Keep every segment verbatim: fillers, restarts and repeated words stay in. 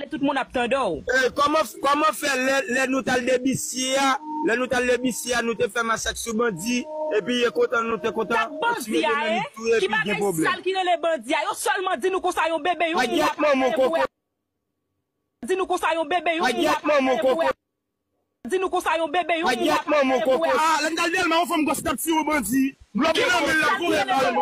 Tout moun ap tande w. E, kòman, kòman fè lè, lè nou t al debisye a, lè nou t al debisye a, nou te fè masak sou bandi, epi e kontan nou te kontan, e ti bebe nan li tou, epi gen pwoblèm. Ki bagay sal ki rele bandi a? Yo sèlman di nou konsa yon bebe, yon moun ap manje pou di nou konsa yon bebe, yon moun ap manje pou di nou konsa yon bebe, yon moun ap manje pou. Ah, lè n t al Dèlma, yon fanm gwòs t ap tire yon bandi. Lòt nan men l ap kouri pale.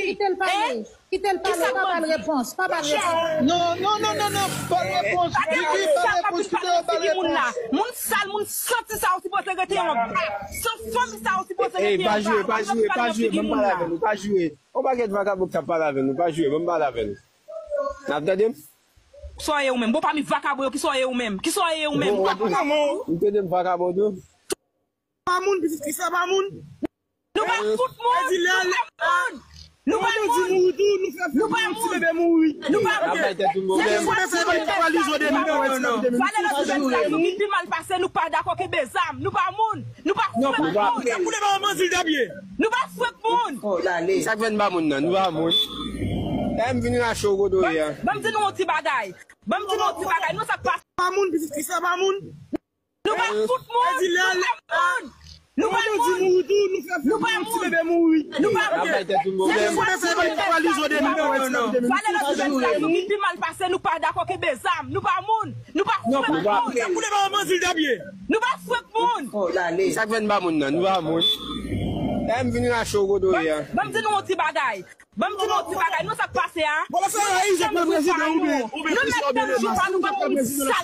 Kite l pale. Kite l pale, pa ba l repons, pa ba l repons. Non, non, non, non, non, pa repons. Vivi, pa repons, kite yo ba l repons. Moun sal, moun santi sa ou sipoze rete anba. San fanmi sa ou sipoze rete anba. Ey, pa jwe, pa jwe, pa jwe, ban m pale avè nou, pa jwe. On pakèt vakabon k ap pale avè nou, pa jwe, ban m pale avè nou. N ap tande m? Kisa w ye ou menm? Bon, pami vakabon yo, kisa w ye ou menm? Kisa w ye ou menm? Ou pa konn anmò. M tande m vakabon tou. Pa moun, pitit ki sa pa moun. Nou pa fout moun. Nou pa moun. Nou pa moun. Ti bebe mouri. Nou pa moun. N ap bay tèt nou pwoblèm. Valè lòt sou bandi la, nou ki pi mal pase, nou pa dakò kenbe zam. Nou pa moun. Nou pa fout moun. Nou pa fout moun. Sa k fè n pa moun nan? Nou pa moun. Dayè m vin rache w kote w ye a. Ban m di nou yon ti bagay. Ban m di nou yon ti bagay. Nou sa k pase. Pa moun, pitit ki sa pa moun. Nou pa fout moun. Nou pa moun. Nou pa moun. Nou pa moun. Ti bebe mouri. Nou pa moun. Valè lòt sou bandi la, nou ki pi mal pase, nou pa dakò kenbe zam. Nou pa moun. Nou pa fout moun. Nou pa fout moun. Sa k fè n pa moun nan? Nou pa moun. Dayè m vin rache w kote w ye a. Ban m di nou yon ti bagay. Ban m di nou yon ti bagay. Nou sa k pase a? Nou mèt tann jou pa nou, ban nou sal,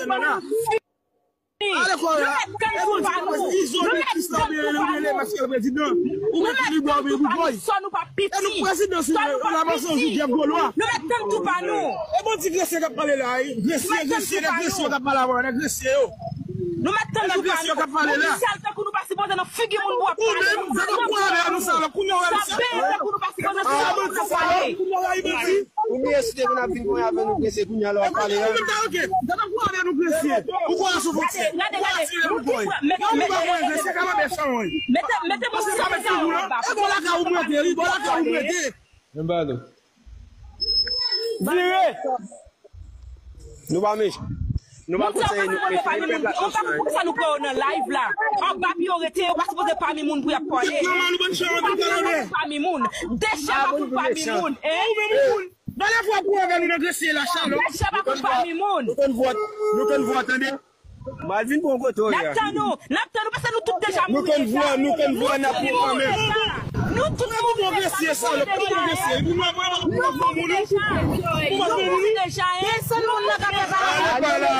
ban nou fini. Nou mèt tann jou pa nou. Nou mèt tann jou pa nou. Nou mèt tann jou pa nou. Sò nou pa piti. Sò nou pa piti. Nou mèt tann jou pa nou. E bon ti Gresye k ap pale la, wi. Gresye, Gresye, nèg Gresye yo k ap pale avè w, nèg Gresye yo. Nou mèt tann jou pa nou. Moun sal tankou nou pa sipoze nan figi moun pou ap pale. Sa byen tankou nou pa sipoze nan figi moun pou ap pale. Ou byen si te konn ap vin konnya avè nou Gresye, kounye a la w ap pale la. Gade, gade, gade. Mete, mete moun sa, mete anba. Menm pa nou. Vire! Nou pa mechan. Nou pa konseye nou mechan. Ou pa konn poukisa nou pran yo nan live la. Anba pou yo rete, yo pa sipoze pami moun pou y ap pale. Yo pa sipoze pami moun. Decha pa konn pami moun. Hein? Valè fwa pou avè nou nan Gresye la, Chalò. Decha pa konn pami moun. Nou konn vwa, nou konn vwa, tande. M al vin pran kote w ye a. N ap tann ou, n ap tann ou, paske nou tout deja mouri deja. Nou konn vwa, nou konn vwa, n ap pran kanmenm. Nou tout mouri deja, nou mouri deja. Nou mouri deja, hein. Desann moun nan k ap fè bagay.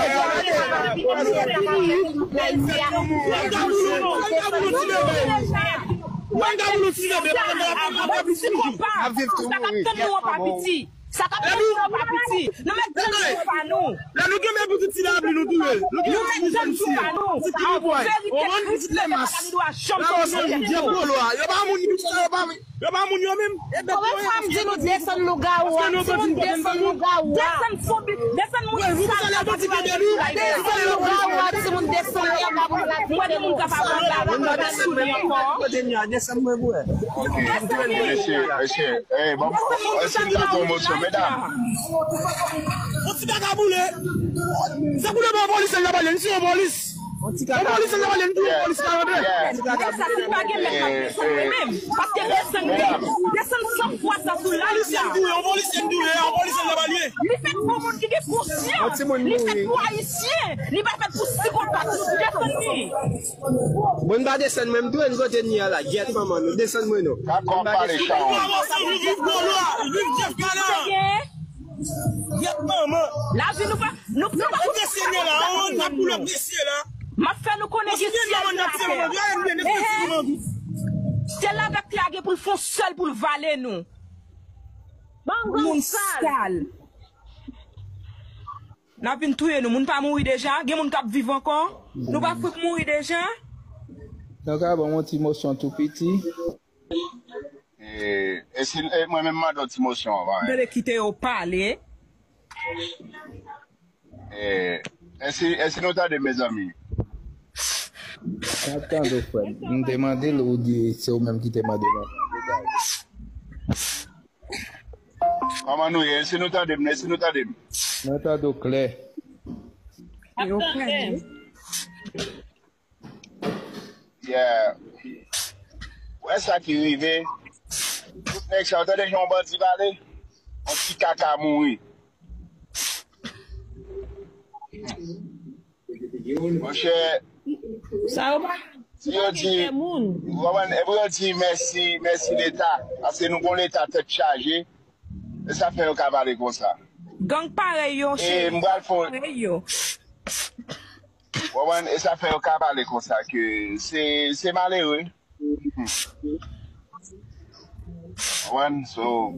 Sa k ap tann nou an pa piti. Sa k ap tann nou an pa piti. Nou mèt tann jou pa nou. Lè nou kenbe pitit ti Labli, nou touye l. Nou mèt tann jou pa nou. An verite, Kris Bondye pa ka gen dwa janm soti nan tèt nou. Yo pa moun, yo pa, yo pa moun yo menm. Konbyen fwa m di nou desann lougawou a? Timoun, desann lougawou a. Desann zonbi, desann moun sal sa pa gen bagay. Desann lougawou a, timoun, desann li anba pou nou la. Mwen di moun sa pa bon bagay. Desann li ankò. Desann li. Mesye, mesye, ey, bon, èske nou pran mosyon, medam? Yon ti kaka boule. Se pou de bon polis, se yon polis. Yon polis, se yon polis, yon polis, karante. Sa se pa gen lè k ap desann mwen menm. Paske desann, desann san fwa sa sou live la. Yon polis, yon polis, yon polis, yon polis. Li fèt pou moun ki gen konsyans. Li fèt pou Ayisyen. Li pa fèt pou sikopat. Desann li. Bon, n pa desann mwen, m touye n kote n ye a la. Gyèt manman nou, desann mwen non. Gad kòman pale chan. Viv Golo, viv Jeff Gala. Gyèt manman. Lavi nou pa, nou, nou pa. Mesye la, n ap boule mesye la. M ap fè nou konnen gen syèl la, tè. Syèl la avèk tè a gen pou l fè yon sèl pou l vale nou. Moun sal. N ap vin touye nou. Moun pa mouri deja? Gen moun k ap viv ankò? Nou pa fouke mouri deja? Nou ka ban m yon ti mosyon tou piti? E, e si, e mwen menm m mande yon ti mosyon anvan, hein. Tande kite yo pale. E, e si, e si nou tande, mezanmi? M ap tande w, frè m. M te mande l, ou di se ou menm ki te mande l. Kòman nou ye? Èske nou tande m? Èske nou tande m? Mwen tande w klè. Yo klè. Yeah. Wè sa ki rive. Tout nèg sa, w tande jan yon bandi pale? Yon ti kaka mouri. Monchè, Sa yo pa si yo di, moun. Wawan, epi yo di mèsi, mèsi Leta. Paske nou gon Leta tèt chaje. E sa fè yo ka pale konsa. Gang parèy yo, E m pral fè parèy yo. Wawan, e sa fè yo ka pale konsa ke se se malere. Wawan, so,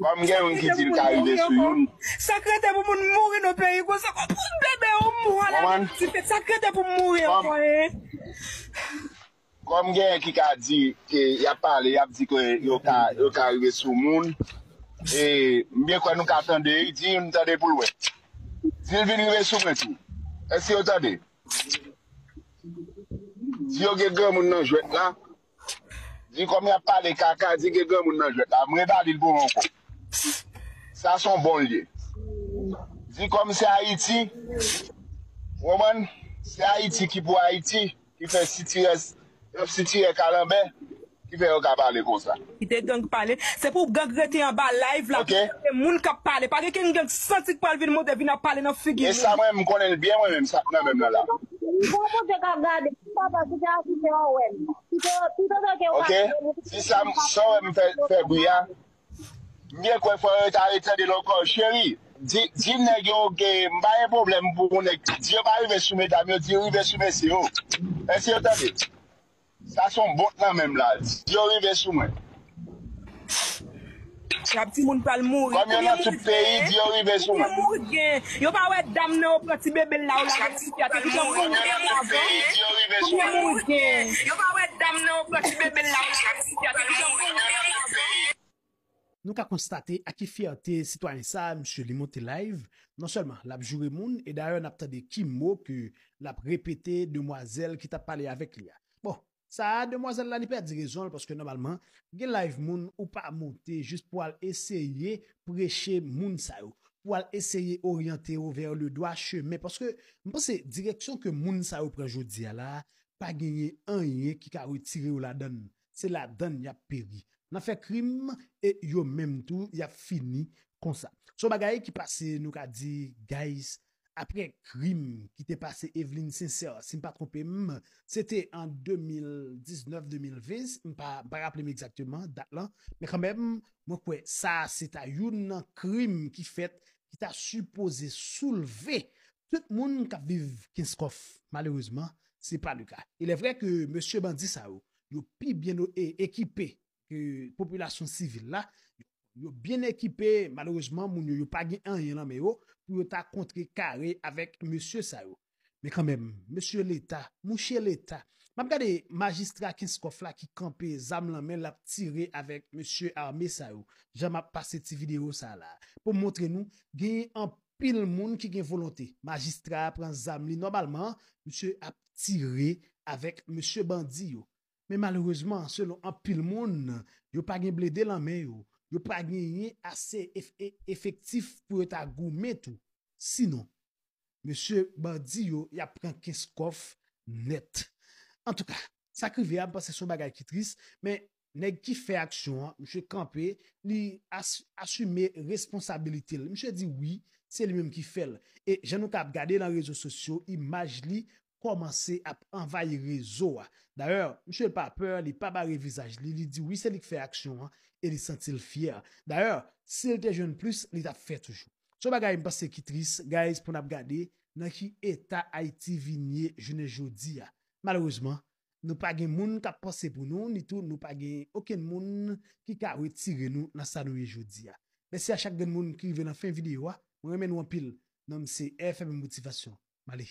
kòm gen youn ki di l ka rive sou youn, Sa k rete pou moun mouri nan peyi konsa. Pou bebe yo mò la. Wawan. Sa k rete pou mouri Kòm- ankò, hein? Kòm gen ki ka di ke y ap pale, y ap di ke yo ka yo ka rive sou moun. E m byen kwè nou ka tande, di youn tande pou l wè. Di l vin rive sou mwen tou. Èske yo tande? Di yo gen granmoun nan jwèt la. Di kòm y ap pale kaka, di gen granmoun nan jwèt la. Mwen ba li l pou mwen ankò. Sa se yon bon l ye. Di kòm se Ayiti, w konprann? Se Ayiti ki pou Ayiti, ki fè sitirè, y ap sitirè kalanbè, ki fè yo ka pale konsa. Kite gang pale. Se pou gang rete anba live la. Ok. Se moun k ap pale. Pa gen ken gang santi k pral vin monte vin ap pale nan figi E sa mwen, m konnen l byen mwen menm, sa k nan menm nan la. Bon Bondye k ap gade, papa, kite asiste an wè m. Kite, kite antanke w Ok? Si sa, sa wè m fè, fè bri a, m byen kwè fò yo ta retande l ankò. Cheri, di, di nèg yo ke m pa gen pwoblèm pou yon nèg. Di yo pa rive sou medam yo, di yo rive sou mesye yo. Èske yo tande? Sa se yon bot nan menm la. Di yo rive sou mwen. Y ap di moun pral mouri. Kòm yo nan tout peyi, di yo rive sou mwen. Mouri gen. Yo pa wè dam nan yo pran ti bebe l la yo lage sou pye a. Te gentan mouri gen avan. Di yo rive sou Konbyen mwen. mouri gen? Yo pa wè dam nan yo pran ti bebe l la yo lage sou pye a. Te gentan mouri gen avan. Nou ka konstate ak ki fyète sitwayen sa a, misye li monte live, non sèlman l ap joure moun, e dayè n ap tande ki mo ke l ap repete demwazèl ki t ap pale avèk li a. Bon, sa a, demwazèl la li pèdi rezon l, paske nòmalman, gen live moun ou pa monte jis pou al eseye preche moun sa yo, pou al eseye oryante yo vè le dwa chemen, paske m panse direksyon ke moun sa yo pran jodi a la, pa genyen anyen ki ka retire yo ladann. Se ladann y ap peri. N a fè krim e yo menm tou y ap fini konsa. Se yon bagay ki pase, nou ka di, guys, apre krim ki te pase Eveline Sincère, si m pa twonpe m, se te an de mil diznèf, de mil ven, m pa, m pa raple m egzakteman dat lan, men kanmenm, mwen kwè sa se ta youn nan krim ki fèt, ki ta sipoze soulve tout moun k ap viv Kenskòf. Malerezman, se pa le ka. Il est vrai que mesye bandi sa yo, yo pi byen e- ekipe ke popilasyon sivil la. Yo byen ekipe, malerezman, moun yo, yo pa gen anyen nan men yo pou yo ta kontre kare avèk mesye sa yo. Men kanmenm, mesye Leta, mouche Leta, m ap gade majistra Kenskòf la ki kanpe zam lan men l ap tire avèk mesye ame sa yo. Jan m ap pase ti videyo sa la. Pou m montre nou, genyen anpil moun ki gen volonte. Majistra a pran zam li nòmalman, misye ap tire avèk mesye bandi yo. Men malerezman, selon anpil moun, yo pa gen blende lan men yo. Yo pa genyen ase ef- e- efektif pou yo ta goumen tou. Sinon, mesye bandi yo, y ap pran Kenskòf nèt. Antouka, sa k rive a, m panse se yon bagay ki tris, men nèg ki fè aksyon an, misye kanpe, li as- asime responsabilite l. Misye di wi, se li menm ki fè l. E jan nou ka ap gade nan rezo sosyo, imaj li kòmanse ap anvayi rezo a. Dayè, misye pa pè, li pa bare vizaj li, li di wi, se li k fè aksyon an, e li santi l fyè. Dayè, si l te jwenn plis, li t ap fè toujou. Se yon bagay m panse ki tris, guys, pou n ap gade nan ki eta Ayiti vin ye jounen jodi a. Malerezman, nou pa gen moun k ap panse pou nou, ni tou nou pa gen okenn moun ki ka retire nou nan sa nou ye jodi a. Mèsi a chak grenn moun ki rive nan fen videyo a. Mwen renmen nou anpil. Non m se F M Motivasyon. M ale.